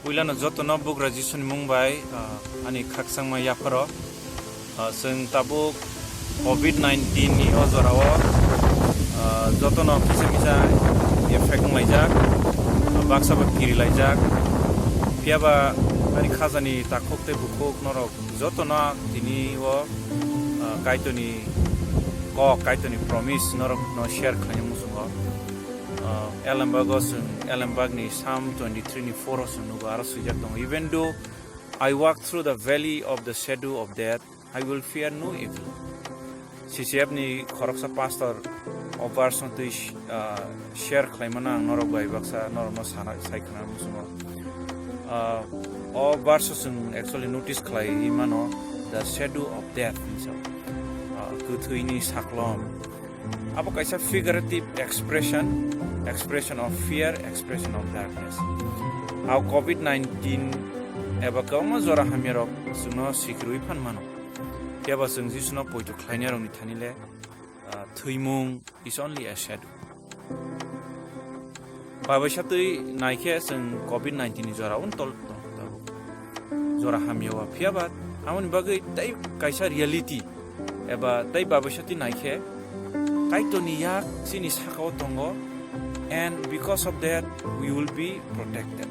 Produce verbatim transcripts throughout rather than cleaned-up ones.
Puilano jotono bugra Jisuni mung bai, ah, ani khakchangma yapharo. Ah, chwng tabuk covid nineteen ni o jorao, ah, jotono kisa kisa effect wnglaijak, ah, baksa ba kirilaijak. Phiyaba ani khajani takhuk tei bukhuk norok jotono tini o, ah, Kaitorni kok, Kaitorni promise norokno share khlaina muchungo. Ah, Elembago chwng, Elembakni Psalm twenty-three ni four o chwng nugo, aro swijak tongo, "Even though I walk through the valley of the shadow of death, I will fear no evil." C C F ni khoroksa pastor o verse no twi, ah, share khlaimano ang norok bai baksa norokno sana, sai khna muchungo. Ah, o verse o chwng actually notice khlai mano, the shadow of death hinwi sa. Ah, kwthwini saklom. Abo kaisa figurative expression, expression of fear, expression of darkness. Abo covid nineteen eba kwbangma jora hamyarok chwngno sikirwi phan mano. Phiya ba chwng Jisuno poito khlainai rokni thani le, ah, thwimung is only a shadow. Bai bai satwi naikhe chwng covid nineteen ni jora un tol tong tabuk. Jora hamya wa phiya ba, amoni bagwi tei kaisa reality eba tei bai bai satwi naikhe Kaitorni yak chini sakao tongo, and because of that we will be protected.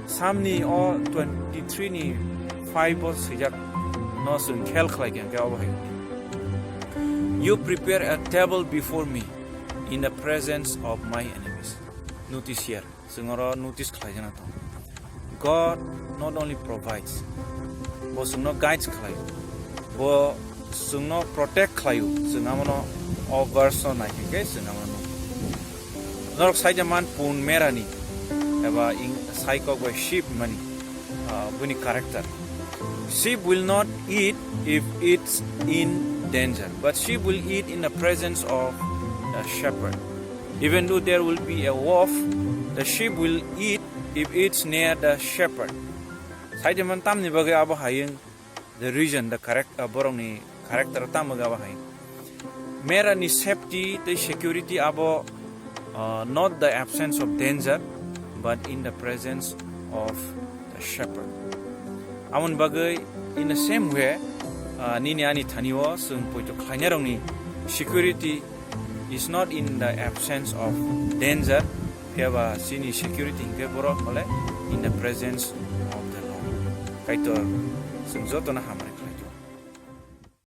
Psalm ni o twenty-three ni five o swijak no chwng khel khlai khe, hwnkhe obo hai, "You prepare a table before me in the presence of my enemies." Notice here, chwng oro notice khlaijana tong. God not only provides, bo chwngno guides khlai, bo chwngno protect khlaio, chwng amono o verse no naikhe khe chwng amono nukgo. Norok saida man pun merani, eba ing saikok bai sheep mani, ah, bini character. "Sheep will not eat if it's in danger, but sheep will eat in the presence of the shepherd. Even though there will be a wolf, the sheep will eat if it's near the shepherd." Saida man tamni bagwi abo hayung, the reason, the correct, ah, borokni character tamo gaba hai. Merani safety tei security abo, ah, not the absence of danger, but in the presence of the shepherd. Amoni bagwi, in the same way, ah, nini ani thani o chwng poito khlainai rokni security is not in the absence of danger, phiya ba chini security hinkhe borok hole in the presence of the Lord. Kaitor chwng jotono hamari.